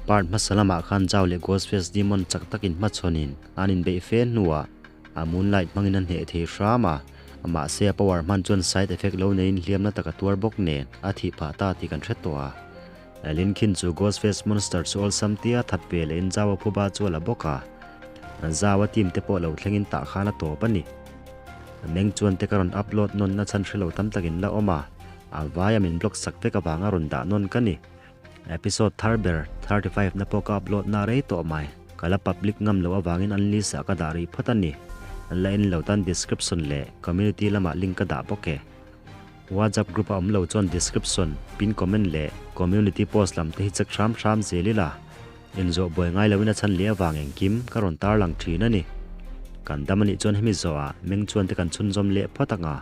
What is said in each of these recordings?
Part hmasa lamah khan Zhao leh Ghostface Demon chak takin hmachhawnin an inbeih fe hnuah a Moonlight hmangin a hneh thei hram a, mahse a power hman chuan side effect lo neiin hliamna tak a tuar bawk nen a thih phah ta tih kan hre tawh a. Lin Khin chu Ghostface Monster chu awlsam tia that ve lehin Zhao a phuba chu a la bawk a, Zhao a team te pawh lo thlengin tah khan a tawp a ni. Meng chuan te ka rawn upload nawn na chhan hrelo tam takin la awm a, a vaia min block sak vek avanga rawn dah nawn ka ni. Episode thar ber 35 na pawh ka upload na rei tawh mai. Ka la public ngam loh avangin an list ah ka dah rih phawt a ni. An la en lo tan description leh community lamah link ka dah bawk e. WhatsApp group a awm lo chuan description, pin comment leh community post lam te hi check hram hram zel ila. Inzawh buai ngai loin a chhan leh avang engkim ka rawn tarlang thin a ni. Kan dam anih chuan hemi zawhah meng chuan te kan chhunzawm leh phawt ang a.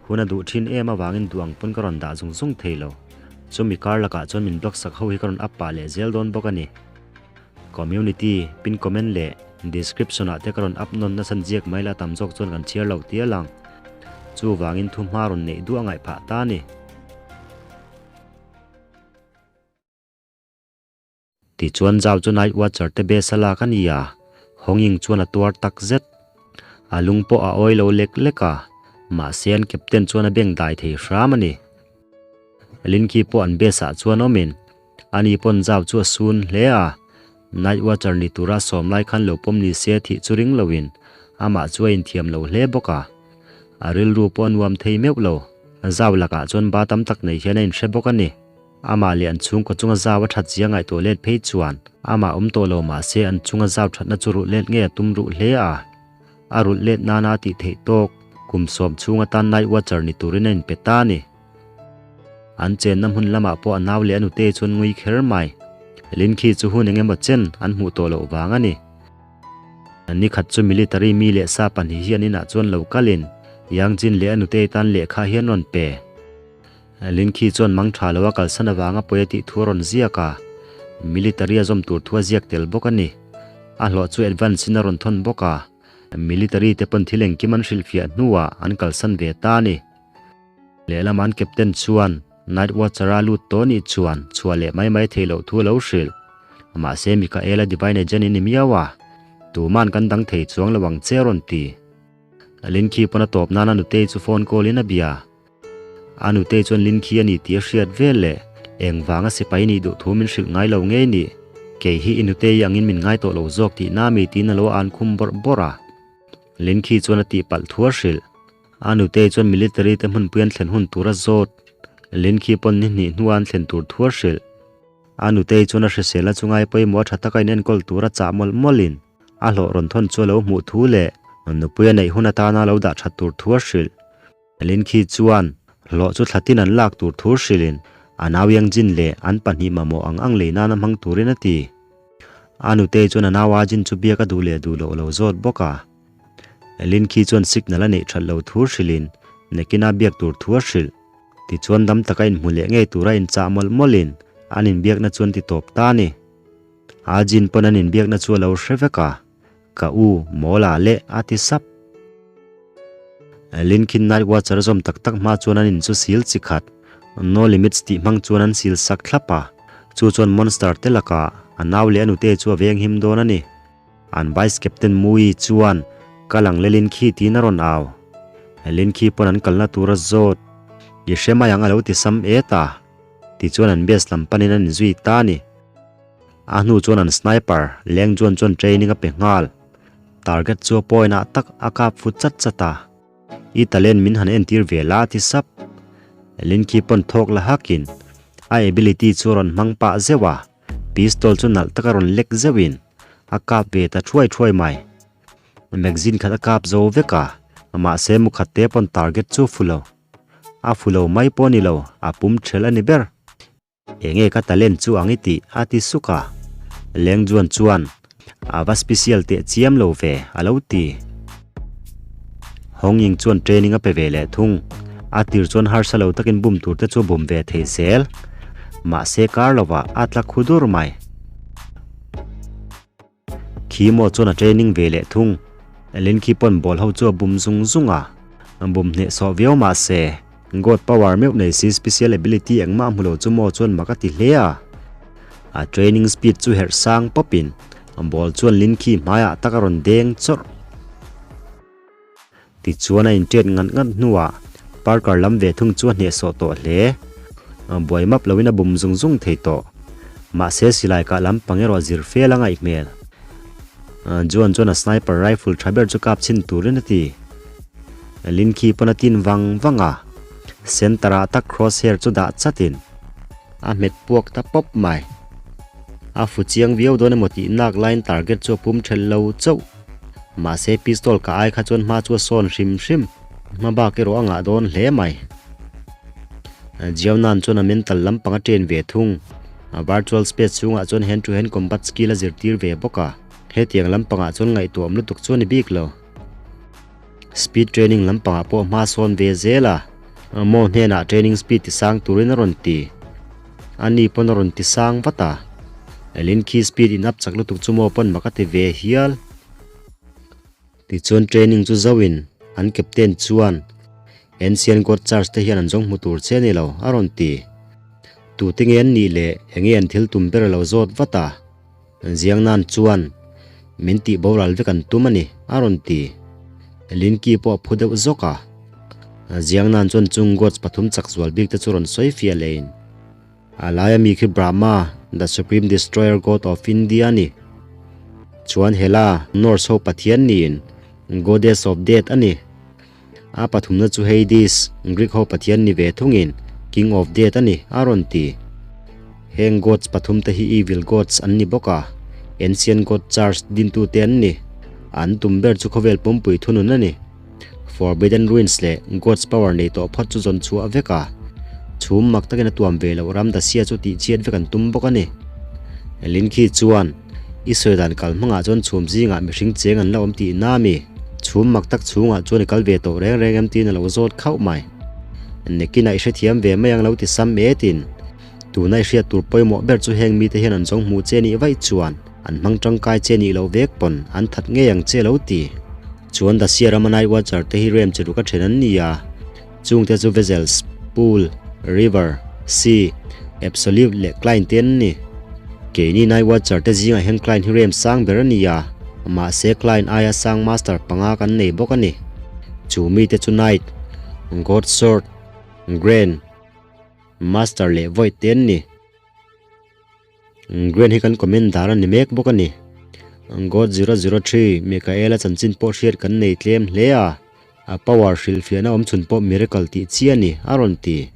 Hun a duh thin em avangin duh ang pawn ka rawn dah zung zung thei lo. Chumi kar lakah chuan min block sak ho hi ka rawn up pah leh zel dawn bawk a ni. Community, pin comment leh description ah te ka rawn up nawn nasa ziak mai la tam zawk chuan kan chhiar lo tia lang. Chuvangin thu hma rawn neih duh a ngaih phah ta a ni. Tichuan Zhao chu Night Watcher te base a lak a ni a, Hongying chuan a tuar tak zet. A lung pawh a awi lo lek lek a, mahse an captain chuan a beng dai thei hram a ni. Lin Qi pawh an base ah chuan awmin, ani pawn Zhao chu a sun hle a, Night Watcher ni tura sawm lai khan lo pawm ni se thih chu ring loin amah chu a inthiam lo hle bawk a. A rilru pawh a nuam thei meuh lo. Zhao lakah chuan ba tam tak nei hian a inhre bawk a ni. Amah leh an chhungkaw chunga zau a that zia ngaihtuah let phei chuan amah awm tawh lo mah se an chunga zau thatna chu ruh let ngei a tum ruh hle a. A rulh let nana a tih theih tawk kum sawm chhung atan Night Watcher ni turin a inpe ta a ni. An chenna hmun lamah pawh a nau leh a nute chuan ngui kher mai. Lin khi chu hun eng emaw chen an hmuh tawh loh vang a ni. Ni khat chu military mi leh sa pahnih hi an inah chuan lo kalin Yang Jin leh a nute tan lehkha hi an rawn pe. Lin khi chuan mang tha lo a kalsan avanga pawi a tih thu a rawn ziak a, military a zawm tur thu a ziak tel bawk a ni. A hlawh chu advance in a rawn thawn bawk a, military te pawn thil engkim an hrilhfiah hnuah an kalsan ve ta a ni. Lehlam an captain chuan Night Watcher a lut tawh nih chuan chhuah leh mai mai theih loh thu a lo hrilh. Mahse Mikaela Divine Agent in ni miau a, tuman kan dang thei chuang lo ang che a rawn ti. Lin khi pawn a tawp nan a nutei chu phone call in a bia. A nutei chuan Lin khi a ni tih a hriat vel leh engvanga sipai nih duh thu min hrilh ngai lo ngei ni. Kei hi i nutei angin min ngai tawh lo zawk tih na mi tiin a lo an khum bawrh bawrh a. Lin khi chuan a tih palh thu a hrilh. A nutei chuan military te hmunpui an thlen hun tur a zawt. Lin khi pawn ni hnih hnua an thlen tur thu a hrilh. A nutei chuan a hrisel a chungai pawimawh a tha taka inenkawl tur a chah mawlh mawlhin a hlawh rawn thawn chu a lo hmuh thu leh nupui a neih hun atana lo dah that tur thu a hrilh. Lin khi chuan hlawh chu thla tin an lak tur thu hrilhin a nau Yang Jin leh an pahnih mamawh ang ang lei nana hmang turin a ti. A nutei chuan a nau A Jin chu biak a duh leh duh loh a lo zawt bawk a. Lin khi chuan signal a neih that lo thu hrilhin nakina biak tur thu a hrilh. Tichuan dam taka inhmu leh ngei tura inchah mawlh mawlhin an inbiakna chuan ti tawp ta a ni. A Jin pawn an inbiakna chu a lo hre vek a. Ka u, Mawla leh a ti sap. Lin Khin Night Watcher zawm tak tak hma chuan an in chu sil chi khat, No Limits tih hmang chuan an sil sak thlap a, chu chuan monster te lakah a nau leh a nute chu a veng him dawn a ni. An Vice Captain Mui chuan Kal ang le Lin Khi tiin a rawn au. Lin Khi pawn an kalna tur a zawt. I hre mai ang a lo ti sam et a, tichuan an base lam panin an inzui ta a ni. A hnu chuan an sniper leng chuan chuan training a pe nghal. Target chu a point ah tak a kap fu chat chat a. I talent min han entir ve la a ti sap. Lin khi pawn thawk la hakin a ability chu a rawn hmang pah zeuh a, pistol chu nalh tak a rawn lek zeuhin a kap ve ta thuai thuai mai. Magazine khat a kap zo vek a, mahse mukhat te pawn target chu a fu lo. A fu lo mai pawh a ni lo, a pum ṭhelh a ni ber. Enge ka talent chu ang i tih? a ti suk a. Leng Juan chuan, A va special teh chiam lo ve, a lo ti. Hong Ying chuan training a pe ve leh thung. A tir chuan harsa lo takin bum tur te chu bum ve thei zel. Mahse kar lovah a tla khu dur mai. Khi maw chuan a training ve leh thung. Lin khi pawn ball ho chu a bum zung zung a, bum hneh sawh viau mah se, God power meuh nei si special ability engmah a hmu lo chu maw chuan mak a ti hle a. A training speed chu herh sang pawpin ball chuan Lin Khi hmaiah tak a rawn deng chawrh. Tichuan a inṭet ngat ngat hnuah Parker lam ve thung chu a hnehsawh tawh hle. Buai map loin a bum zung zung thei tawh. Mahse silai kah lampang erawh zir fel a ngaih hmel. Juan chuan a sniper rifle tha ber chu kap chhin turin a ti. Lin Khi pawn a tin vang vang a, center ah tak crosshair chu dah chatin a hmet puak ta pawp mai. A fu chiang viau dawn emaw tih nak laiin target chu a pum ṭhelh lo chauh. Mahse pistol ka ai kha chuan hma chu a sawn hrim hrim. Hma bak erawh a ngah dawn hle mai. Jiaonan chuan a mental lampang a chen ve thung. A virtual space chhungah chuan hand to hand combat skill a zirtir ve bawk a. Hetiang lampangah chuan ngaihtuahawm lutuk chu a ni bik lo. Speed training lampangah pawh hma sawn ve zel a. Mo hnenah training speed ti sang turin a rawn ti. A ni pawn a rawn ti sang vat a. Elin khi speed in up chak lutuk chu mo pawn mak a ti ve hial. Tichuan training chu zoin an captain chuan Ancient God Church te hian an zawng hmu tur che a ni lo a rawn ti. Tute nge an nih leh enge an thil tum ber a lo zawt vat a. Ziang nan chuan min tih boral vek an tum a ni a rawn ti. Linky pawh a phu deuh zawk a. Ziang nan chuan chung gods pathum chak zual bik te chu rawn sawi fiah leh in a laia mi khi Brahma, the supreme destroyer god of India a ni. Chuan Hela, Norse ho pathian niin goddess of death a ni. A pathumna chu Hades, Greek ho pathian ni ve thungin King of Death a ni, a rawn ti. Heng gods pathumte hi evil gods an ni bawk a, ancient god church dintute an ni. An tum ber chu khawvel pumpui thunun a ni. Forbidden Ruins leh God's power nei tawh phawt chu zawn chhuah vek a, chhum mak takin a tuam ve loh ram Dacia chu tihchhiat vek an tum bawk a ni. Lin Khi chuan. I sawi dan kal hmangah chuan chhum zingah mihring cheng an la awm tih na mi? Chhum mak tak chhungah chuan i kal ve tawh reng reng em tiin a lo zawt khauh mai. Nekinah i hrethiam ve mai ang lo ti sam e tin. Tuna i hriat tur pawimawh ber chu heng mite hian an zawng hmuh che nih vaih chuan an hmang tangkai che nih loh vek pawn an that ngei ang che lo ti. Chuan Dacia rama Night Watcher te hi rem chi ruk a then an ni a. Chungte chu Vessels, Pool, River, Sea, Absolute leh Klein te an ni. Keini Night Watcher te zingah hian Klein hi rem sang ber a ni a, mahse Klein aia sang master panga kan nei bawk a ni. Chu mite chu Knight, God Sword, Grand, Master leh Void te an ni. Grand hi kan comment dar a ni mek bawk a ni. God 003 Mikaela chanchin pawh hriat kan nei tlem hle a, a power hrilhfiahna awm chhun pawh miracle tih chi a ni, a rawn ti.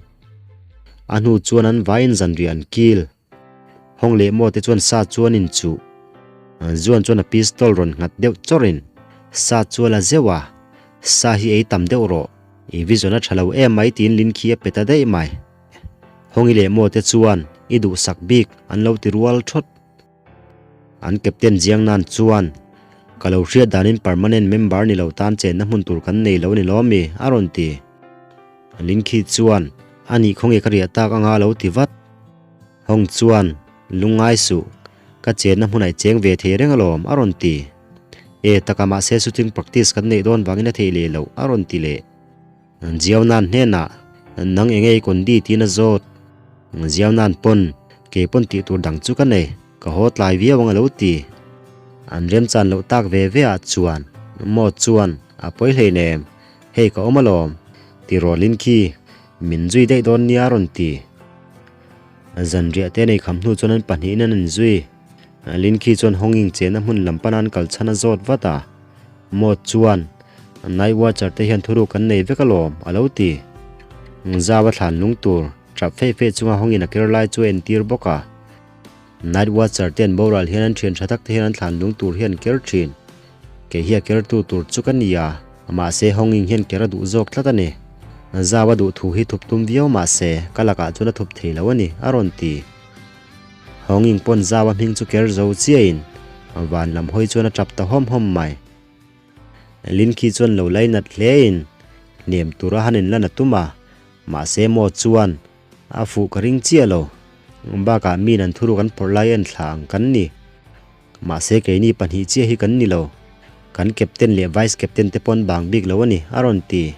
A hnu chuan an vaiin zanriah an kil. Hawng leh maw te chuan sa chu an inchuh. Zuan chuan a pistol rawn nghat deuh chawrhin sa chu a la zeuh a, Sa hi ei tam deuh rawh, i vision a tha lo em mai tiin Lin khi a pe ta daih mai. Hawngi leh maw te chuan i duhsak bik an lo ti rual thawt. An captain Jiang Nan chuan, Ka lo hriat danin permanent member ni lo tan chenna hmun tur kan nei lo ni lawm mi? a rawn ti. Lin Khi chuan, A nih khawnge ka riah tak anga lo ti vat. Hawng chuan, Lungngai suh, ka chenna hmunah i cheng ve thei reng alawm a rawn ti. E taka mahse shooting practice kan neih dawn vangin a theih leh loh a rawn ti leh. Jiaonan hnenah, Nang enge i kondi tiin a zawt. Jiaonan pawn, Kei pawn tih tur dang chu ka nei, ka haw tlai viau ang a lo ti. An remchan loh tak ve ve ah chuan, Maw chuan, a pawi hleinem, hei ka awm alawm, ti rawlin khi, min zui daih dawn nia a rawn ti. Zanriah te nei kham hnu chuan an pahnihin an inzui. Lin khi chuan Honging chenna hmun lam pana an kal chhan a zawt vat a. Maw chuan, Night Watcher te hian thuruk an nei vek alawm, a lo ti. Zau a thlan lung tur, tap feih feih chunga hawngin a ker lai chu a entir bawk a. Night Watcher te an boral hian an thian tha tak te hian an thlan lung tur hi an ker thin. Kei hi a kertu tur chu ka ni a, mahse hawngin hian ker a duh zawk tlat a ni. Zau a duh thu hi thup tum viau mahse ka lakah chuan a thup thei lo a ni, a rawn ti. Hawnging pawn zau a hming chu ker zo chiahin van lam hawi chuan a tap ta hawm hawm mai. Lin khi chuan lo lainat hlein hnem tura han inlan a tum a, mahse maw chuan a fuh ka ring chiah lo. Bakah min an thuruk an phawrh lai en thla ang kan ni. Mahse keini pahnih chiah hi kan ni lo. Kan captain leh vice captain te pawn bang bik lo a ni, a rawn ti.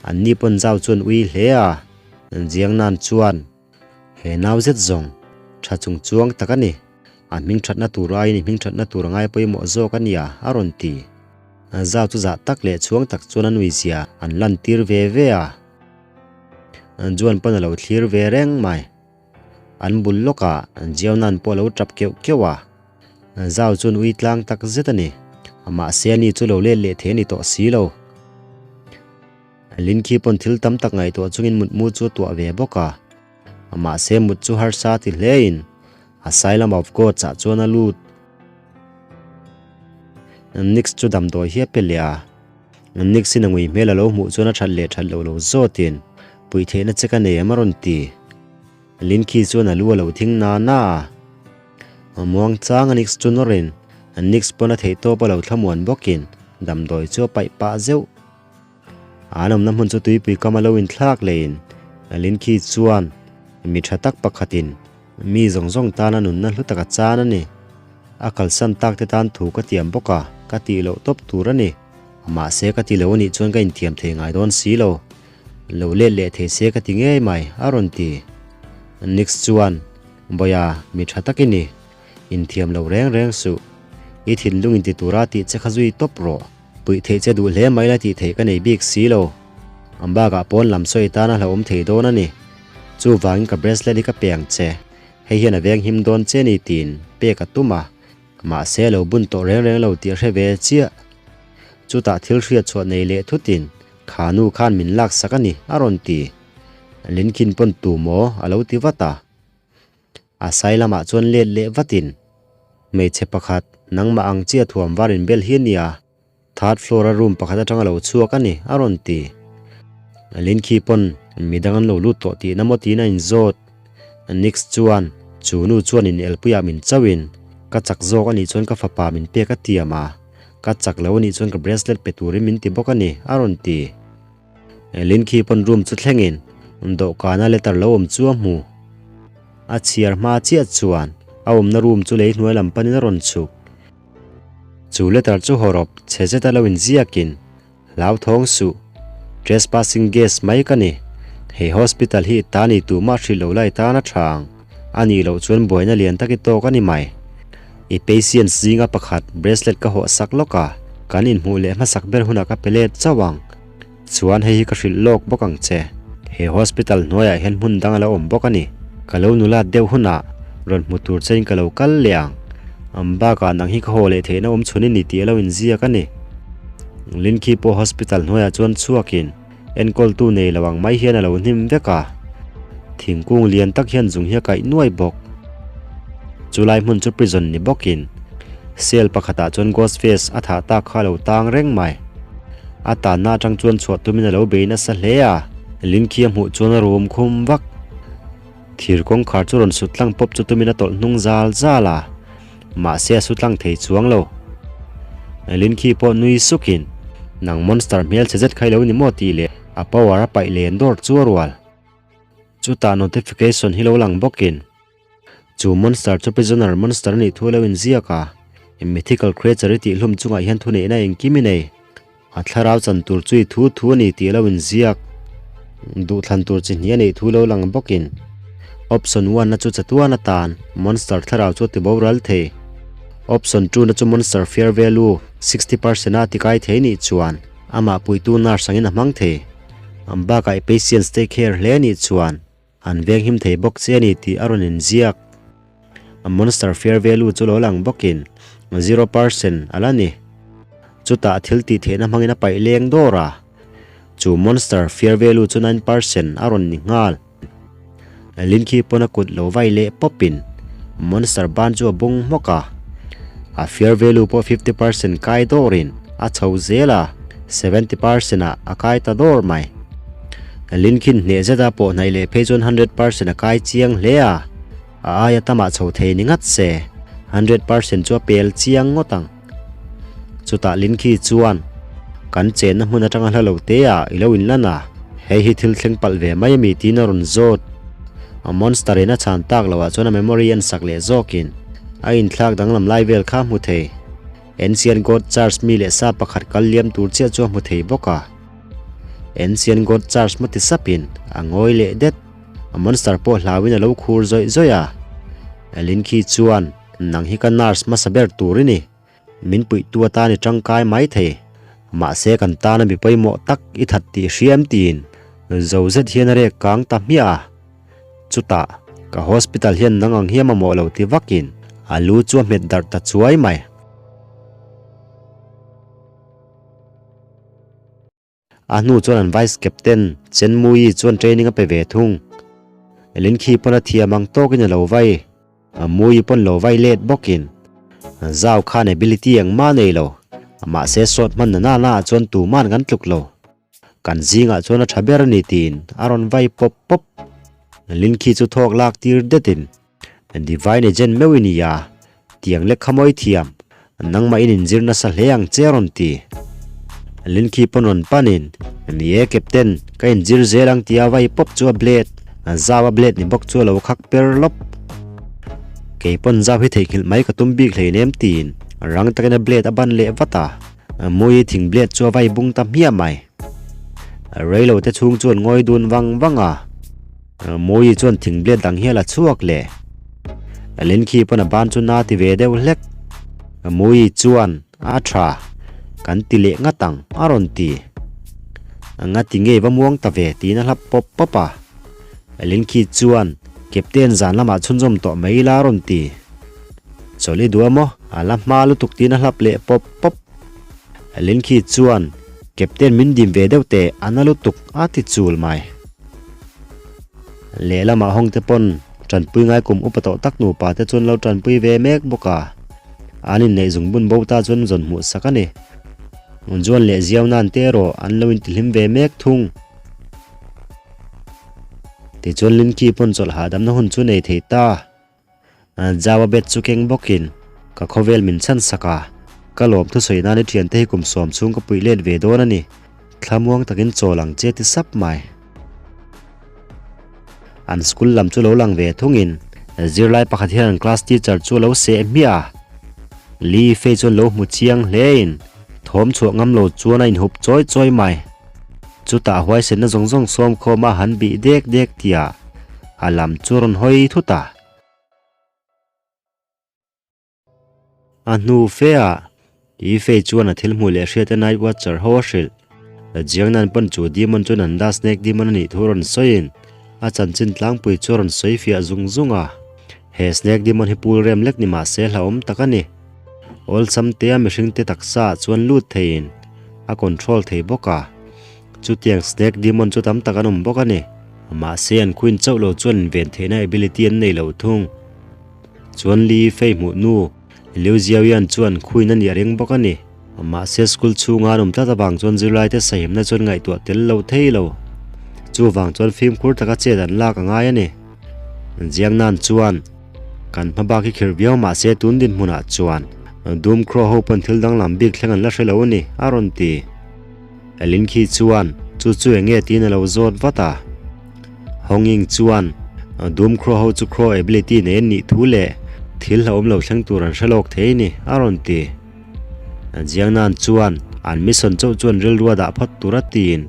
Anni pawn zau chuan ui hle a, Jiangnan chuan. He nau zet zawng, Tha chung chuang tak a ni. A hming thatna tur aiin i hming thatna tur a ngai pawimawh zawk a nia, a rawn ti. Zau chu zah tak leh chhuang tak chuan a nuizia an lantir ve ve a. Juan pawn a lo thlir ve reng mai. An bul lawkah Jiaonan pawh a lo tap keuh keuh a. Zau chuan ui tlang tak zet a ni. Mahse ani chu lo let leh thei a ni tawh si lo. Lin khi pawn thil tam tak ngaihtuah chungin mutmu chu a tuah ve bawk a. Mahse mut chu harsa ti hlein Asylum of Gods ah chuan a lut. Nix chu damdawi hi a pe leh a. Nix in a ngui hmel a lo hmuh chuan a that leh that loh lo zawtin puih theihna che ka nei em a rawn ti. Lin khi chuan a lu a lo thing na na a. A muang chang a Nix chu nawrin Nix pawn a theih tawp a lo thlamuan bawkin damdawi chu a paih pah zeuh. An awmna hmun chu tuipui kam a lo inthlak leiin Lin khi chuan mi tha tak pakhatin mi zawng zawng tana nunna hlu taka chan a ni. A kalsan tak te tan thu ka tiam bawk a, ka tih loh tawp tur a ni. Mahse ka ti lo anih chuan ka inthiam thei ngai dawn si lo. Lo let leh thei se ka ti ngei mai, a rawn ti. Nix chuan, Bawia, mi tha tak i ni. Inthiam lo reng reng suh. I thinlung inti tura tih che kha zui tawp rawh. Puih theih che duh hle mai la tih theih ka nei bik si lo. Ang bakah pawn lam sawi tan a hlauhawm thei dawn a ni. Chuvangin ka bracelet hi ka pe ang che. Hei hian a veng him dawn che ni tiin pek a tum a. Mahse a lo bun tawh reng reng lo tih a hre ve chiah. Chutah thil hriat chhuah nei leh thutin kha nu khan min laksak a ni a rawn ti. Linkhin pawn tu maw a lo ti vat a. A sai lamah chuan let leh vatin, Hmeichhe pakhat, nangmah ang chiah thuam var inbel hi a nia, third floor a room pakhat atanga lo chhuak a ni, a rawn ti. Lin khi pawn midang an lo lut tawh tihna maw tiin a inzawt. Nix chuan, Chu nu chuan in elpuiah min chauhin, ka chak zawk a nih chuan ka fapa min pek a tiam a, ka chak lo a nih chuan ka bracelet pe turin min ti bawk a ni, a rawn ti. Lin khi pawn room chu thlengin dawhkana letter lo awm chu a hmu. A chhiar hma chiah chuan a awmna room chu lei hnuai lam panin a rawn chhuk. Chu letter chu hawrawp chhe zeta lo inziakin, Hlauthawng suh, trespassing guest mai ka ni. Hei hospital hi ta ni tumah hrilh lo lai tan a tha ang. A nih loh chuan buaina lian tak i tawk a ni mai. I patients zinga pakhat bracelet ka hawh sak lawk a, kan inhmuh leh hmasak ber hunah ka pe let chauh ang. Chuan hei hi ka hrilh lawk bawk ang che. He hospital hnuaiah hian hmun dang a lo awm bawk a ni. Ka lo nulat deuh hunah rawn hmu tur chein ka lo kal leh ang. Am bakah nang hi ka haw leh theihna awm chhun i ni tih a lo inziak a ni. Linkhi pawh hospital hnuaiah chuan chhuakin enkawltu nei lo ang mai hian a lo hnim vek a. Thingkung lian tak hian zung hi a kaih nuai bawk. Chulai hmun chu prison ni bawkin cell pakhatah chuan ghost face a thah tak kha a lo tang reng mai. A tanna atang chuan chhuah tumin a lo bei nasa hle a, Lin khi a hmuh chuan a rum khum vak. Thir kawngkhar chu rawn sut tlang pawp chu tumin a tawlh hnung zal zal a, mahse a su tlang thei chuang lo. Lin khi pawh nui sukin, Nang monster hmel chhe zet kha i lo ni maw tih leh a power a paih len dawr chu a rual. Chutah notification hi lo lang bawkin. Chu monster chu prisoner monster a nih thu a lo inziak a, mythical creature i tih hlum chungah hian thuneihna engkim i nei. A thlarau chan tur chu i thu thu a ni tih a lo inziak. Duhthlan tur chi hnih a neih thu lo lang bawkin option one na chu chatuan atan monster thlarau chu a ti boral thei. Option two na chu monster fear value 60% a tikai thei nih chuan amah puitu nurse angin a hmang thei. Bakah i patients take care hle nih chuan An veng him thei bawk che a ni tih a rawn inziak. A monster fear value chu lo lang bawkin 0% a la ni. Chutah thil tih theihna hmangin a paih leng dawr a, chu monster fear value chu 9% a rawn ni nghal. Lin khi pawn a kut lo vai leh pawpin monster ban chu a bung hmawk a, a fear value pawh 50% kai dawrin a chho zel a, 70% ah a kai ta dawr mai. Lin khin hneh zeta pawh hnaih leh phei chuan 100% a kai chiang hle a, a aia tamah chho thei ni ngat se, 100% chu a pel chiang ngawt ang. Chutah Lin khi chuan, Kan chenna hmun atanga hla lo te ah i lo inlan a, hei hi thil thleng palh ve mai ami tiin a rawn zawt. A monster in a chhan tak loh ah chuan a memory en sak leh zawkin a inthlak danglam lai vel kha a hmu thei. Ancient God Charge mi leh sa pakhat kal liam tur chiah chu a hmu thei bawk a. Ancient God Charge maw ti sapin a ngawi leh det. A monster pawh hlauin a lo khur zawih zawih a. Lin khi chuan, Nang hi ka nurse hmasa ber tur i ni. Min puihtu atan i tangkai mai thei. Mahse kan tana mi pawimawh tak i that tih hria em tiin zo zet hian a rek kang ta hmiah a. Chutah, ka hospital hian nang ang hi a mamawh lo ti vakin a lu chu a hmet darh ta chuai mai. A hnu chuan an vice captain Chen Muyi chuan training a pe ve thung. Lin khi pawn a thiam ang tawkin a lo vai. Muyi pawn lo vai let bawkin. Zau khan ability engmah a nei lo. Mahse sawt hman na nana ah chuan tuman kan tluk lo. Kan zingah chuan a tha ber a ni tiin a rawn vai pawp pawp. Lin khi chu thawk lak tir detin. Divine agent meuh i ni a, tiang lek kha mawi thiam, nangmah in inzir nasa hle ang che a rawn ti. Linky pawn rawn panin, Ni e Captain, ka inzir zel ang tia vai pawp chu a blade, zau a blade ni bawk chu a lo khak per lawp. Kei pawn zau hi theihnghilh mai ka tum bik hleinem tiin rang takin a blade a ban leh vat a, Mui thing blade chu a vai bung ta hmiah mai. Reilo te chhung chuan ngawi dun vang vang a. Mawi chuan thing blade dang hial a chhuak leh. Lin khi pawn a ban chu na ti ve deuh hlek. Mawi chuan a tha kan ti leh ngat ang a rawn ti. Nga ti ngei va muang ta ve tiin a hlap pawp pawp a. Lin khi chuan Captain zan lamah chhunzawm tawh mai ila a rawn ti. Chawlh i duh a maw? A la hma lutuk tiin a hlap leh pawp pawp. Lin khi chuan Captain min dim ve deuh teh a na lutuk a ti chul mai. Lehlamah hawngte pawn tanpui ngai kum upa tawh tak nupa te chuan lo tanpui ve mek bawk a, an inneih zungbun bo ta chuan zawn hmuh sak a ni. Juan leh Ziau nan te erawh an lo intihlim ve mek thung. Tichuan Linky pawn chawlh hahdamna hun chu nei thei ta. Java bet chu keng bawkin ka khawvel min chhan sak a, ka lawm thusawi nan i thiante hi kum sawm chhung ka puih let ve dawn a ni, thlamuang takin chawl ang che ti sap mai. An school lam chu lo lang ve thungin zirlai pakhat hian an class teacher chu a lo seh hmiah a, Li Fei chuan lo hmu chiang hlein thawm chhuah ngam lo chuan a inhup chawi chawi mai. Chutah huaisenna zawng zawng sawm khawm a han bih dek dek tihah a lam chu rawn hawi thut a. A hnu fe ah Yi Fei chuan a thil hmuh leh hriat a Night Watcher ho a hrilh. Jiang Nan pawn chu Demon chu Nanda Snake Demon a nih thu rawn sawiin a chanchin tlangpui chu a rawn sawi fiah zung zung a. He Snake Demon hi pool rem lek ni mah se hlauhawm tak a ni. Awlsam tea mihringte taksa ah chuan lut theiin a control thei bawk a. Chutiang Snake Demon chu tam tak an awm bawk a ni. Mahse an queen chauh lo chuan inven theihna ability an nei lo thung. Chuan Li Fei hmuh nu Liu Jiaoyan chuan queen a nih a ring bawk a ni. Mahse school chhunga an awm tlat avang chuan zirlaite sahimna chuan ngaihtuah tel lo thei lo. Chuvang chuan fimkhur taka chet an lak a ngai a ni. Jiang Nan chuan Kan hma bak hi khirh viau mahse tun dinhmunah chuan Doom Crow ho pawn thil danglam bik thleng an la hre lo a ni a rawn ti. Elin khi chuan chu chu eng nge tiin a lo zawt vat a. Hong Ying chuan Doom Crow ho chu Crow ability nei an nih thu leh thil hlauhawm lo thleng tur an hre lawk thei a ni a rawn ti. Jiang Nan chuan an mission chauh chuan rilru a dah phawt tur a tiin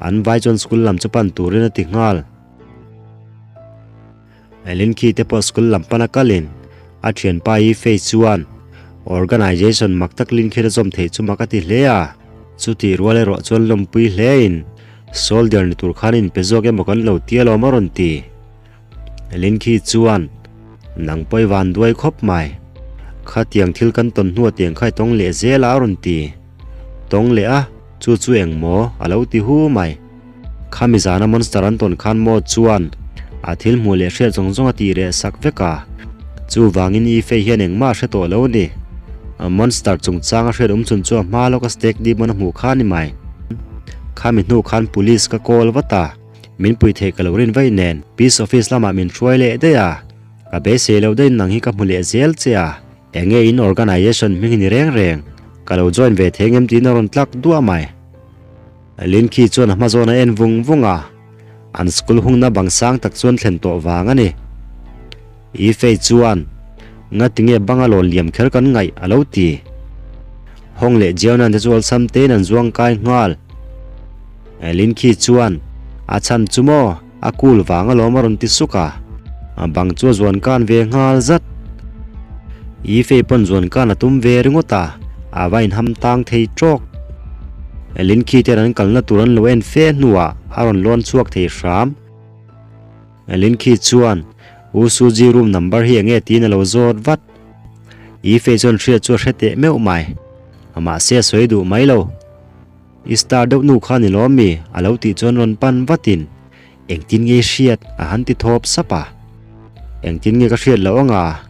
an vai chuan school lam chu pan turin a ti nghal. Elin khi te pawh school lam pana kalin a thianpa Yi Fei chuan organization mak tak Lin khi la zawm theih chu mak a ti hle a, chutih rual erawh chuan lawmpui hlein soldier ni tur khan inpe zawk emaw kan lo ti alawm a rawn ti. Elin khi chuan nang pawh i van duai khawp mai, khatiang thil kan tawn hnuah tiang kha i tawng leh zel a a rawn ti. Tawng leh a, chu chu engmaw a lo ti hu mai. Khami zana monster an tawn khan maw chuan a thil hmuh leh hriat zawng zawng a tih reh sak vek a, chuvangin Yi Fei hian engmah a hre tawh lo a ni. Monster chungchang a hriat awm chhun chu a hma lawka Stag Demon a hmuh kha a ni mai. Khami hnu khan police ka call vat a, min pui theih ka lo rin vaih nen Peace Office lamah min hruai leh daih a, ka beisei loh daih nang hi ka hmu leh zel che a, enge in organization hming hi ni reng reng, ka lo join ve thei ngem tiin a rawn tlak duah mai. Lin khi chuan a hma zawn a en vung vung a, an school hungna bang sang tak chuan thlen tawh vang a ni. Yi Fei chuan, Nga tinge banga lawn liam kher kan ngaih a lo ti. Hawng leh Jiaonan te chu awlsam tein an zuang kai nghal. Lin khi chuan, A chhan chu maw, a cool vang alawm a rawn ti suk a. A bang chu a zuan kan ve nghal zat. Yifei pawn zuan kan a tum ve ringawt a, a va inham tang thei tawk. Lin khi ten an kalna tur an lo en fe hnuah a rawn lawn chhuak thei hram. Lin khi chuan, U Suji room number hi enge tiin a lo zawt vat. Yifei chuan hriat chu a hre teh meuh mai. Mahse a sawi duh mai lo. I star deuh nu kha ni lawm mi? A lo tih chuan rawn pan vatin, Engtin nge i hriat? A han ti thawp sap a. Engtin nge ka hriat loh anga?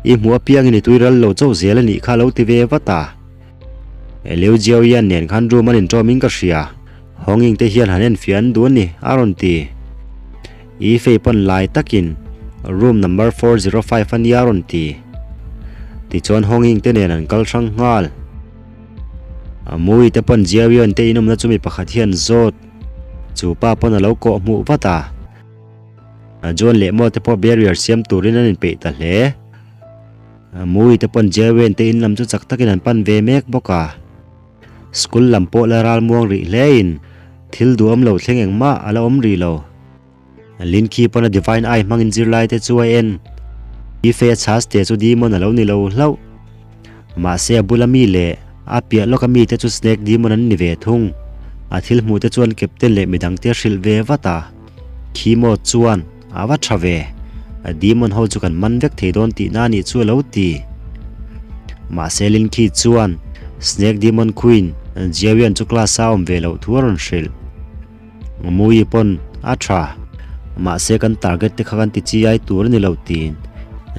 I hmuh apiangin i tui ral lo chauh zel a nih kha a lo ti ve vat a. Liu Jiaoyan nen khan room an inṭawmin ka hria. Hawnging te hian han enfiah an duh a ni, a rawn ti. I fei pawn lai takin room number 405 a nia a rawn ti. Tichuan Hawnging te nen an kal hrang nghal. A mui te pawn Jiaoyan te inawmna chu mi pakhat hian zawt. Chu pa pawn a lo kawh hmuh vat a. A John leh Mo te pawh barrier siam turin an inpeih ta hle. A mui te pawn Jiaoyan te in lam chu chak takin an pan ve mek bawk a. School lam pawh la ral muang rih hlein thil duhawm lo thleng engmah a la awm rih lo. Lin khi pawn a Divine Eye hmangin zirlai te chu a en. Yifei a chhas te chu Demon a lo ni lo hlauh. Mahse a bula mi leh a piah lawka mi te chu Snake Demon an ni ve thung. A thil hmuh te chuan Captain leh midang te a hrilh ve vat a. Khi maw chuan a va tha ve. A Demon ho chu kan man vek thei dawn tihna a nih chu a lo ti. Mahse Lin khi chuan Snake Demon Queen Jiaoyan chu class a awm ve loh thu a rawn hrilh. Mui pawn a tha, mahse kan target te kha kan ti chi ai tur a ni lo tiin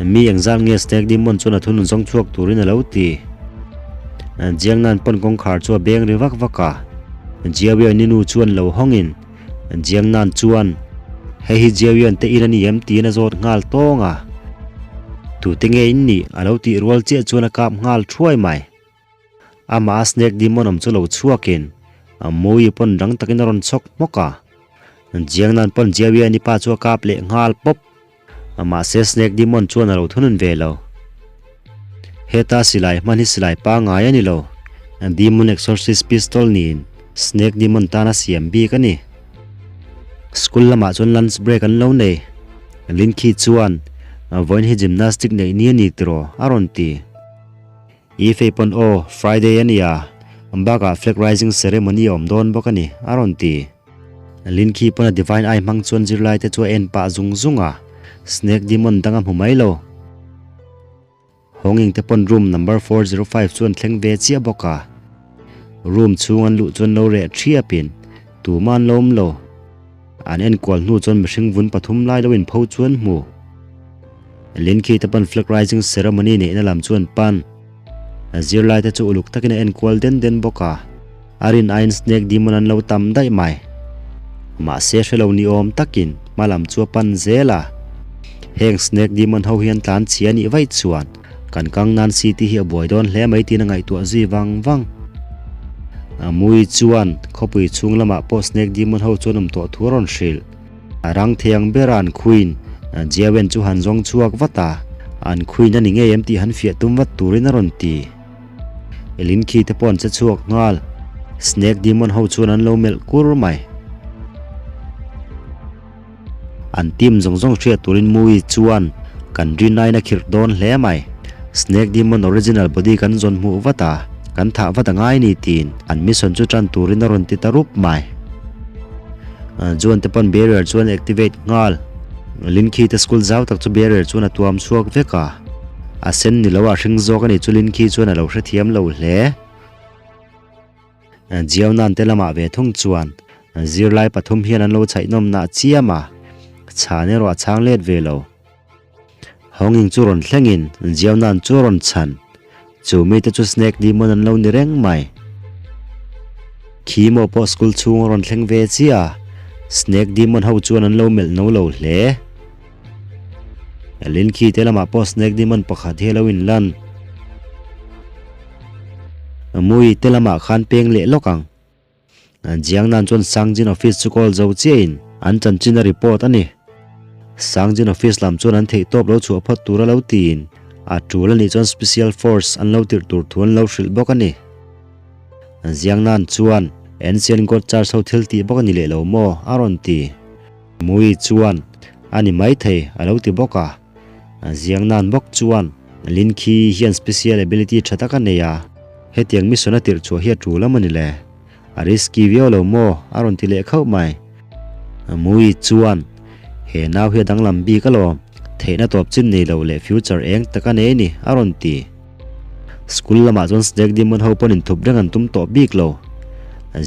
mi engzat nge Snake Demon chuan a thunun zawng chhuak turin a lo ti. Jiangnan pawn kawngkhar chu a beng ri vak vak a, Jiaoyan i nu chuan lo hawngin Jiangnan chuan hei hi Jiaoyan te in a ni em tiin a zawt nghal tawng a, tute nge in nih a lo tih rual chiah chuan a kap nghal thuai mai. Amah a snake demon awm chu lo chhuakin a Mui pawn rang takin a rawn chhawk hmawk a. Jiangnan pawn Jiawiani pa chu a kap leh nghal pawp. Mahse snake demon chuan a lo thunun ve lo. Heta silai hman hi silai pangngai a ni lo. Demon exorcist pistol niin snake demon tan a siam bik a ni. School lamah chuan lunch break an lo nei. Lin Khi chuan, Vawiin hi gymnastic neih ni a ni tiraw? a rawn ti. I fei pawn aw, Friday a nia, bakah flag raising ceremony a awm dawn bawk a ni, a rawn ti. Lin khi pawn a divine eye hmang chuan zirlai te chu a en pah zung zung a, snake demon dang a hmu mai lo. Hawnging te pawn room number 405 chu an thleng ve chiah bawk a, room chhung an luh chuan lo reh thiap in tumah an lo awm lo. An enkual hnu chuan mihring vun pathum lai lo inpho chu an hmu. Lin khi te pawn flag raising ceremony neihna lam chu an pan. A zirlai te chu uluk takin a enkual den den bawk a, a rin aiin snake demon an lo tam daih mai. Mahse hre lo ni awm takin hma lam chu a pan zel a. Heng snake demon ho hi an tlan chhia nih vaih chuan kan kang nan city hi a buai dawn hle mai tiin a ngaihtuah zui vang vang. A mui chuan khawpui chhung lamah pawh snake demon ho chuan awm tawh thu a rawn hrilh. A rang thiang bera an khuin Jiawen chu han zawng chhuak vat a, an khuin a ni ngei em tih han fiah tum vat turin a rawn ti. Elin khi te pawh an che chhuak nghal, Snake Demon ho chuan an lo melh kur mai. An team zawng zawng hriat turin Mui chuan kan rin aiin a khirh dawn hle mai. Snake Demon original body kan zawn hmuh vat a, kan thah vat a ngai ni tiin an mission chu tan turin a rawn ti ta rup mai. Juan te pawn barrier chuan activate nghal. Lin khi te school zau tak chu barrier chuan a tuam chhuak vek a. A sen ni lo a hring zawk a ni chu Lin khi chuan a lo hrethiam lo hle. Jiao Nan te lamah ve thung chuan zirlai pathum hian an lo chhaihnawm nah chiam a, chhan erawh a chhang let ve lo. Hawnging chu rawn thlengin Jiao Nan chu a rawn chhan. Chu mite chu Snake Demon an lo ni reng mai. Khi maw pawh school chhung a rawn thleng ve chiah a, Snake Demon ho chuan an lo melh no lo hle. Lin khi te lamah pawh Snake Demon pakhat hi a lo inlan. Mui te lamah khan peng leh lawk ang. Jiangnan chuan Sangjin office chu call zo chiahin an chanchin a report a ni. Sangjin office lam chuan an theihtawp lo chhuah phawt tur a lo tiin a tul a nih chuan special force an lo tirh tur thu an lo hrilh bawk a ni. Jiangnan chuan Ancient God Church ho thil tih bawk a ni leh lo maw? a rawn ti. Mui chuan. A ni maithei, a lo ti bawk a. Ziang nan bawk chuan Lin khi hian special ability tha tak a nei a, hetiang mission a tirh chhuah hi a tul a mawni le? A risky viau lo maw? a rawn ti leh khauh mai. Mui chuan, He nau hi a danglam bik alawm, theihna tawp chin nei lo leh future eng tak a nei ni, a rawn ti. School lamah chuan Snake Demon ho pawn inthup reng an tum tawh bik lo.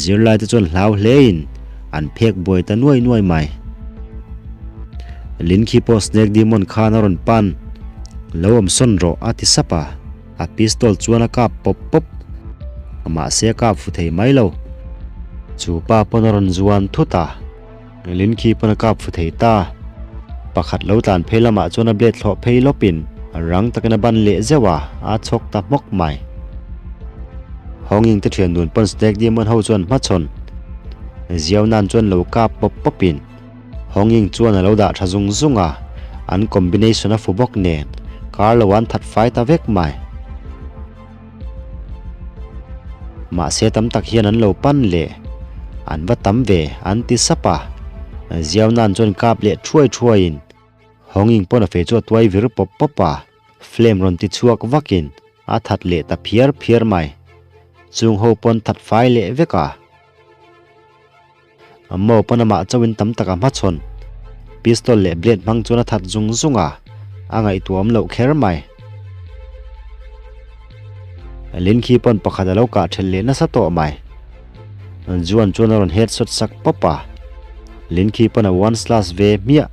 Zirlai te chuan hlau hlein an phek buai ta nuai nuai mai. Lin khi pawh Snake Demon khan a rawn pan, Lo awm sawn rawh a ti sap a, a pistol chuan a kap pawp pawp. Mahse a kap fu thei mai lo. Chu pa pawn a rawn zuan thut a. Lin khi pawn a kap fu thei ta. Pakhat lo tlan phei lamah chuan a blade thlawh phei lawpin rang takin a ban leh zeuh a, a chhawk ta hmawk mai. Hawnging te thian dun pawn Snake Demon ho chuan hmachhawn ziau nan chuan lo kap pawp pawpin Hawnging chuan a lo dah tha zung zung a, an combination a fu bawk nen kar lo an that fai ta vek mai. Mahse tam tak hian an lo pan leh, an va tam ve an ti sap a. Ziau nan chuan kap leh thuai thuaiin Hawnging pawn a fei chu a tuai vir pawp pawp a, flame rawn ti chhuak vakin a that leh ta phiar phiar mai. Chung ho pawn that fai leh vek a. Mo pawn amah chauhin tam tak a hmachhawn. Pistol leh blade hmang chuan a that zung zung a, a ngaihtuahawm loh kher mai. Lin khi pawn pakhat a lo kah thelh leh nasa tawh mai. Juan chuan a rawn headshot sak pawp a, Lin khi pawn a one slash ve hmiah.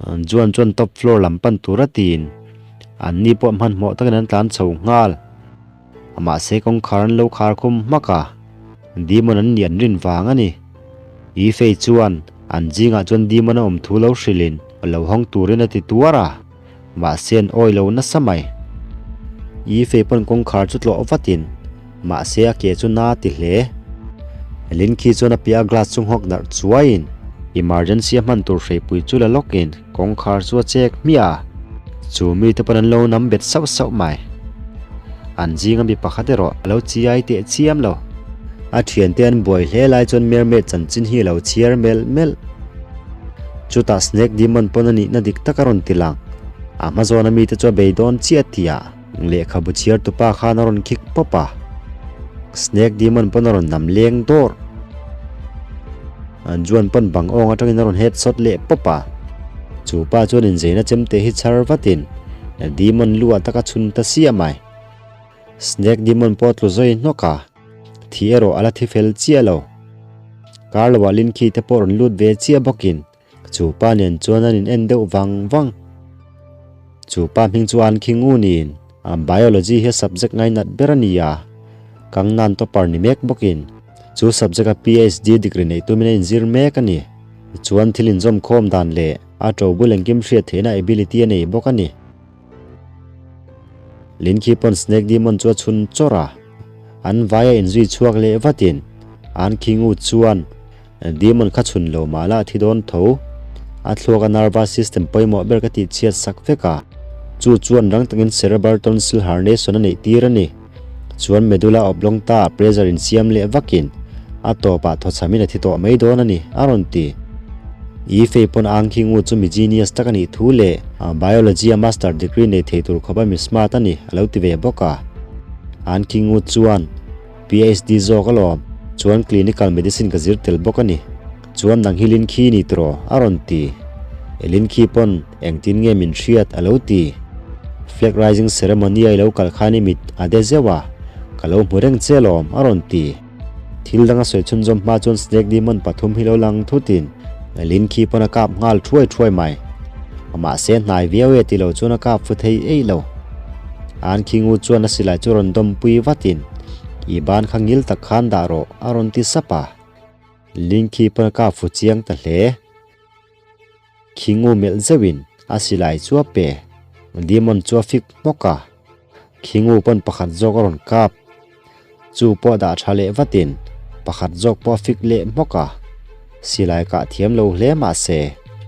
Juan chuan top floor lam pan tur a tiin anni pawh hmanhmawh takin an tlan chho nghal. Mahse kawngkhar an lo khar khum hmak a, Demon an nih an rin vang a ni. Yifei chuan an zingah chuan Demon a awm thu lo hrilhin lo hawng turin a ti tuar a, mahse an awi lo nasa mai. Yifei pawn kawngkhar chu tlawh vatin mahse a ke chu na ti hle. Lin khi chuan a piah a glass chu nghawk darh chuaiin emergency a hman tur hreipui chu la lawkin Kawngkhar chu a chek hmiah a, chu mite pawn an lo nam bet sauh sauh mai. An zinga mi pakhat erawh a lo chiai teh chiam lo. A thiante an buai hle lai chuan mermaid chanchin hi a lo chhiar melh melh. Chutah Snake Demon pawn a nihna dik tak a rawn ti lang. A hma zawna mite chu a bei dawn chiah tihah lehkhabu chhiar tupa khan a rawn khik pawp a. Snake Demon pawn a rawn nam leng dawr. An chuan pawn bang awng atangin a rawn head shot leh pawp a. Chu pa chuan inzeina chemte hi chhar vatin Demon lu ah tak a chhun ta siah mai. Snake Demon pawh a tlu zawi hnawk a, thi erawh a la thi fel chiah lo. Kar loah Lin khi te pawh rawn lut ve chiah bawkin Chu pa nen chuan an in en deuh vang vang. Chu pa hming chu an khi ngu niin a Biology hi a subject ngainat ber a ni a, Kangnan topper ni mek bawkin chu subject a PhD degree neih tumin a inzir mek a ni. Chuan thil inzawm khawm dan leh a to bul engkim hriat theihna ability a nei bawk a ni. Lin khi pawn Snake Demon chu a chhun chawrh a, an vai a inzui chhuak leh vatin an khi ngu chuan Demon kha chhun lo mah la a thi dawn tho. A thluak a nervous system pawimawh ber ka tih chhiat sak vek a. Chu chuan rang takin cerebral tonsil herniation a neih tir a ni. Chuan medulla oblongta ah pressure in siam leh vakin a tawpah thawchhamin a thi tawh mai dawn a ni, a rawn ti. Yifei pawn a angkhi ngu chu mi genius tak a nih thu leh biology a master degree nei thei tur khawpa mi smart a ni, a lo ti ve bawk a. Angkhi ngu chuan. PhD zawk alawm, chuan clinical medicine ka zir tel bawk a ni. Chuan nang hi Lin khi ni tiraw? a rawn ti. E Lin khi pawn engtin nge min hriat a lo ti. Flag raising ceremony a i lo kal khan i mit a de zeuh a, ka lo hmu reng che alawm a rawn ti. Thil dang a sawi chhunzawm hma chuan Snake Demon pathum hi lo lang thutin Lin khi pawn a kap nghal thuai thuai mai. Mahse hnai viau e ti lo chuan a kap fu thei eih lo. An khi ngu chuan a silai chu rawn dawmpui vatin, I ban kha ngil tak khan dah rawh, a rawn ti sap a. Ling khi pawn a kap fu chiang ta hle. Khi ngu melh zeuhin a silai chu a pe. Demon chu a fik hmawk a. Khi ngu pawn pakhat zawk a rawn kap. Chu pawh dah tha leh vatin pakhat zawk pawh a fik leh hmawk a. Silai kah thiam lo hle mah se,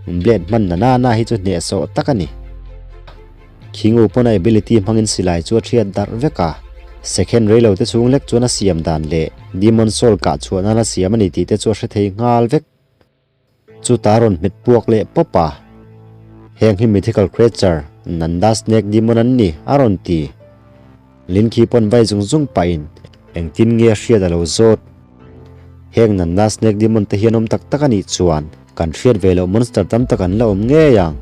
blade hman na na na hi chu hnehsawh tak a ni. Khingu pawn a ability hmangin silai chu a thiat darh vek a, second rei lo te chhung lek chuan a siam dan leh Demon Soul kah chhuah nan a siam a ni tih te chu a hre thei nghal vek. Chuta rawn hmet puak leh pawp a. Heng hi mythical creature, Nanda Snake Demon an ni, a rawn ti. Lin khi pawn vai zung zung pahin engtin nge a hriat a lo zawt. Heng Nanda Snake Demon te hi an awm tak tak a nih chuan kan hriat ve loh monster tam tak an la awm ngei ang.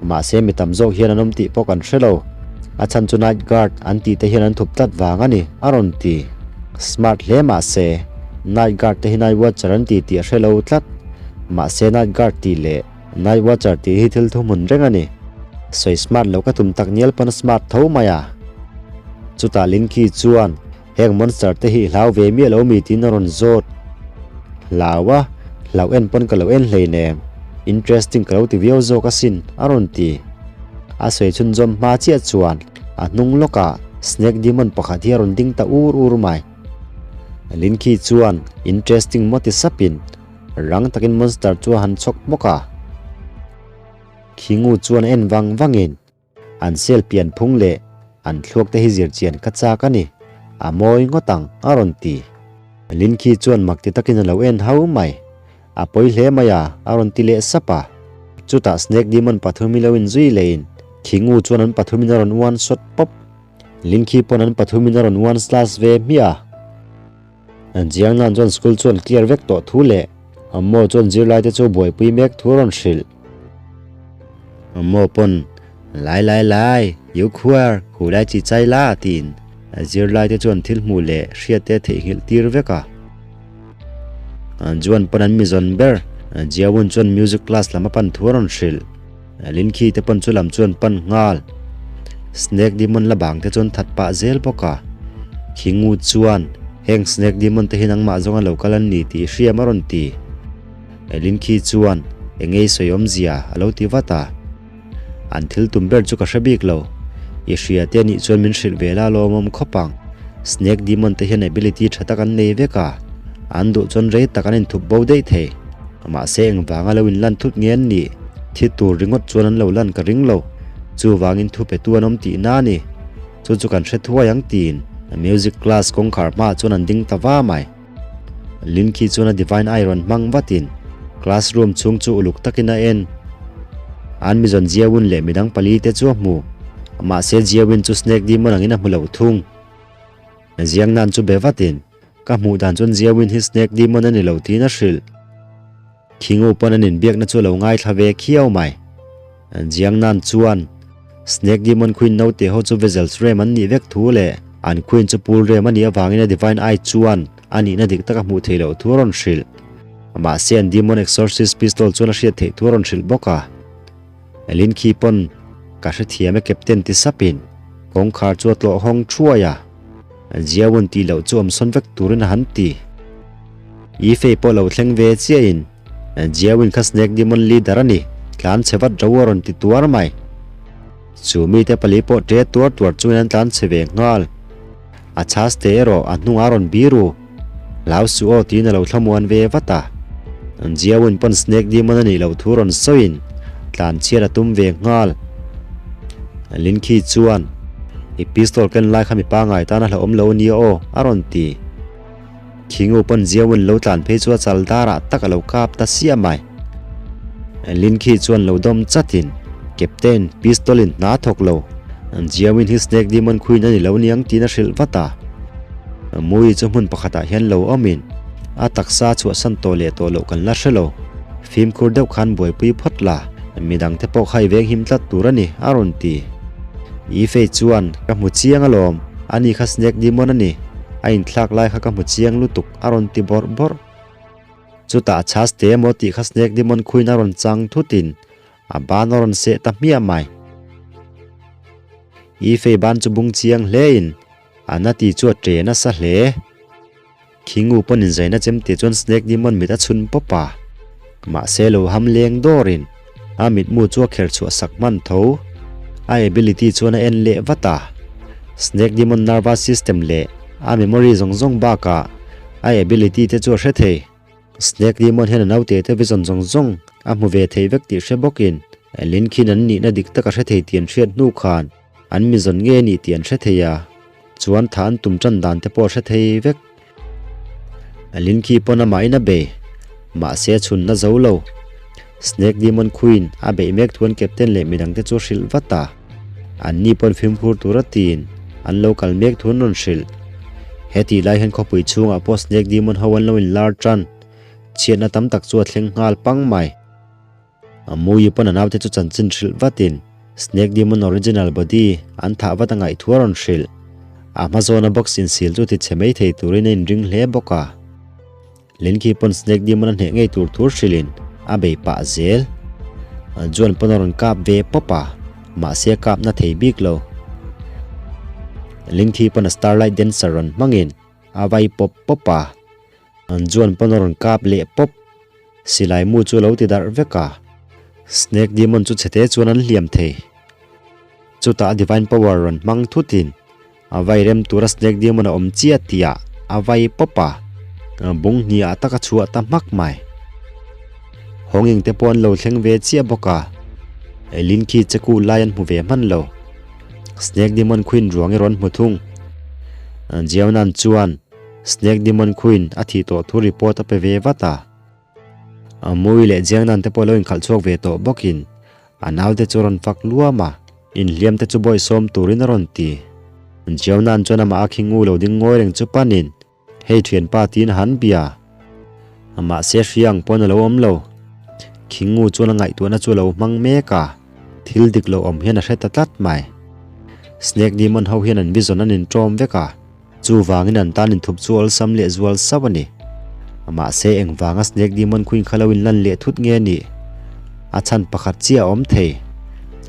Mahse mi tam zawk hian an awm tih pawh kan hre lo. A chhan chu Night Guard an tih te hian an thup tlat vang a ni, a rawn ti. Smart hle mahse Night Guard te hi Night Watcher an ti tih a hre lo tlat. Mahse Night Guard tih leh Night Watcher tih hi thil thuhmun reng a ni. Sawi smart lo ka tum tak nial pawn a smart tho mai a. Chutah Linky chuan heng monster te hi i hlau ve miah lo mi tiin a rawn zawt. Hlau a, hlauh en pawn ka lo en hleinem. Interesting ka lo ti viau zawk asin a rawn ti. A sawi chhunzawm hma chiah chuan a hnung lawkah Snake Demon pakhat hi a rawn ding ta ur ur mai. Linky chuan interesting maw ti sapin Rang takin monster chu a han chhawk hmawk a. Khingu chuan a en vang vangin an sel pian phung leh an thluak te hi zir chian ka chak a ni, a mawi ngawt ang a rawn ti. Linkhi chuan mak ti takin a lo en hau mai. A pawi hle mai a, a rawn ti leh sap a. Chutah Snake Demon pathumin lo inzui lehin Khingu chuan an pathumin a rawn uan sawt pawp. Linkhi pawn an pathumin a rawn uan slash ve hmiah a. An chiang nan chuan school chuan clear vek tawh thu leh Ammo chuan zirlaite chu buaipui mek thu a rawn hrilh. Ammo pawn, Lai lai lai, you khuar, khu lai chi chai la tiin zirlaite chuan thil hmuh leh hriatte theihnghilh tir vek a. Juan pawn an mizawn ber, Jiawun chuan music class lam a pan thu a rawn hrilh. Lin khi te pawn chu lam chuan pan nghal. Snake Demon la bang te chuan that pah zel bawk a. Khi ngu chuan heng Snake Demon te hi nangmah zawnga lo kal an ni tih i hriam a rawn ti. Lin khi chuan eng ei sawi awmzia a lo ti vat a. An thil tum ber chu ka hre bik lo. I hria te anih chuan min hrilh ve la lawmawm khawp ang. Snake Demon te hian ability tha tak an nei vek a. An duh chuan rei tak an inthup bo daih thei. Mahse engvanga lo inlan thut nge an nih? Thi tur ringawt chuan an lo lan ka ring lo. Chuvangin thu petu an awm tihna a ni. Chu chu kan hre thuai ang tiin music class kawngkhar hmaah chuan an ding ta va mai. Lin khi chuan a divine eye rawn hmang vatin classroom chhung chu uluk takin a en. An mizawn Jiawin leh midang palite chu a hmu. Mahse Jiawin chu snake demon angin a hmu lo thung. Ziang nan chu be vatin, Ka hmuh dan chuan Ziawin hi Snake Demon a ni lo tiin a hrilh. Khingu pawn an inbiakna chu a lo ngaithla ve khiau mai. Ziang nan chuan Snake Demon Queen naute ho chu Vessels rem an nih vek thu leh an Queen chu pool rem a nih avangin a Divine Eye chuan a nihna dik tak a hmuh theih loh thu a rawn hrilh. Mahse an Demon Exorcist Pistol chuan a hriat theih thu a rawn hrilh bawk a. Elin khi pawn ka hrethiam e Captain ti sapin kawngkhar chu a tlawh hawng thuai a, Jiawun tih loh chu awm sawn vek turin a han ti. I fei pawh lo thleng ve chiahin Jiawin kha Snake Demon leader a ni, tlan chhe vat ro a rawn ti tuar mai. Chu mite pali pawh ṭe tuar tuar chungin an tlan chhe ve nghal. A chhas te erawh a hnungah a rawn bir u. Hlau suh aw tiin a lo thlamuan ve vat a. Jiawin pawn Snake Demon a nih loh thu rawn sawiin tlan chhiat a tum ve nghal. Lin Khi chuan, I pistol ken lai kha mi pangai tan a hlauhawm lo a nia aw, a rawn ti. Khingu pawn Jiawin lo tlan phei chu a chal darah tak a lo kap ta siah mai. Lin Khi chuan lo dawm chatin, Captain, pistol in hna thawk lo. Jiawin hi Snake Demon Queen a ni lo niang tiin a hrilh vat a. Mui chu hmun pakhatah hian lo awmin a taksa chhuahsan tawh leh tawh loh kan la hre lo. Fimkhur deuh khan buaipui phawt la, midangte pawh kha i veng him tlat tur a ni, a rawn ti. I fei chuan, Ka hmu chiang alawm, ani kha Snake Demon a ni, a inthlak lai kha ka hmu chiang lutuk, a rawn ti bawrh bawrh. Chutah a chhas te emaw tih kha Snake Demon khuin a rawn chang thutin a ban a rawn seh ta hmiah mai. I fei ban chu bung chiang hlein A na ti chu a ṭe nasa hle. Khingu pawn inzaina chem tih chuan Snake Demon mit a chhun pawp a. Mahse lo ham leng dawrin a mitmu chu a kher chhuah sak hman tho. A ability chuan a en leh vat a. Snake Demon nervous system leh a memory zawng zawng bakah a ability te chu a hre thei. Snake Demon hian a naute te vision zawng zawng a hmu ve thei vek tih hre bawkin Lin khin an nihna dik tak a hre thei tih an hriat hnu khan an mi zawn nge nih tih an hre thei a, chuan tha an tum tan dan te pawh a hre thei vek. Lin khi pawn amahin a bei, mahse a chhunna zo lo. Snake Demon Queen a beih mek thu an captain leh midangte chu a hrilh vat a. Anni pawn fimkhur tura tiin an lo kal mek thu an rawn hrilh. Hetih lai hian khawpui chhungah pawh Snake Demon ho an lo inlar tan. Chhiatna tam tak chu a thleng nghal pang mai. A Muyi pawn a naute chu chanchin hrilh vatin Snake Demon Original Body an thah vat a ngaih thu a rawn hrilh. A hma zawna box insil chu tichhe mai thei turin a inring hle bawk a. Lenki pawn Snake Demon a hneh ngei tur thu hrilhin a bei pah zel. Juan pawn a rawn kap ve pawp a, mahse a kap na thei bik lo. Lenki pawn a Starlight Dancer rawn hmangin a vai pawp pawp a, Juan pawn a rawn kap leh pawp. Silai mu chu a lo ti darh vek a, Snake Demon chu chhete chuan an hliam thei. Chutah a Divine Power rawn hmang thutin A vai rem tura Snake Demon a awm chiah tihah a vai pawp a, bung hniah tak a chhuah ta hmak mai. Hawnging te pawh an lo thleng ve chiah bawk a, Elin khi che ku lai an hmu ve hman lo. Snake Demon Queen ruang erawh an hmu thung. Jiaonan chuan Snake Demon Queen a thih tawh thu report a pe ve vat a. Mui leh Jiangnan te pawh lo inkhalh chhuak ve tawh bawkin A naute chu a rawn fak luam a, inhliam te chu bawihsawm turin a rawn ti. Jionan chuan amah a khi ngu lo ding ngawi reng chu panin, Hei thianpa tiin a han bia. Mahse hria ang pawn a lo awm lo. Khi ngu chuan a ngaihtuahna chu a lo hmang mek a, thil dik lo awm hian a hre ta tlat mai. Snake Demon ho hian an vision an inṭawm vek a. Chuvangin an tan inthup chu awlsam leh zual sauh a ni. Mahse engvanga Snake Demon Queen kha lo inlan leh thut nge nih? A chhan pakhat chiah a awm thei.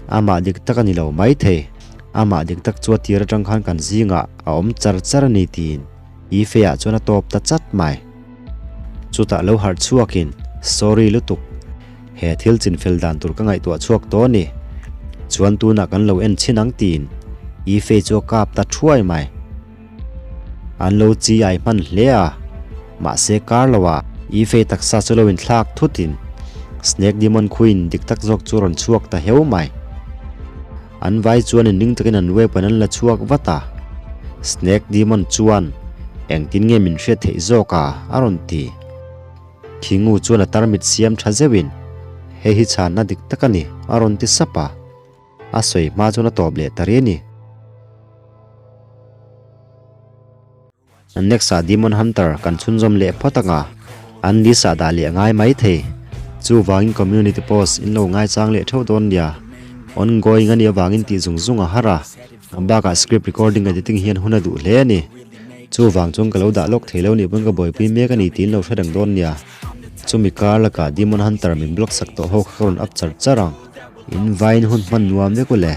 Amah dik tak a ni lo mai thei. Amah dik tak chu a tir atang khan kan zingah a awm char char a ni tiin Ife-ah chuan a tawp ta chat mai. Chutah lo harh chhuakin, Sorry lutuk. He thil chinfel dan tur ka ngaihtuah chhuak tawh a ni. Chuan tunah kan lo en chhin ang tiin Ife chu a kap ta thuai mai. An lo chi ai hman hle a, mahse kar lo ah Ife taksa chu lo inthlak thutin Snake Demon Queen dik tak zawk chu a rawn chhuak ta heu mai. An vai chuan inring takin an weapon an la chhuak vat a, Snake Demon chuan engtin nge min hriat theih zawk a a rawn ti. Thingu chuan a tarmit siam tha zeuhin, Hei hi chhanna dik tak a ni, a rawn ti sap a. A sawi hma chuan a tawp leh ta riai a ni. Next ah Demon Hunter kan chhunzawm leh phawt anga, an list ah dah leh a ngai mai thei. Chuvangin community post in lo ngaichang leh theuh dawn nia. Ongoing a nih avangin tih zung zung a har a. Bakah script recording editing hian hun a duh hle a ni. Chuvang chuan ka lo dah lawk thei lo nih pawn ka buaipui mek a ni tiin lo hre reng dawn nia. Chumi kar lakah Demon Hunter min block sak tawh ho kha ka rawn up char char ang. In vain hun hman nuam vek u le.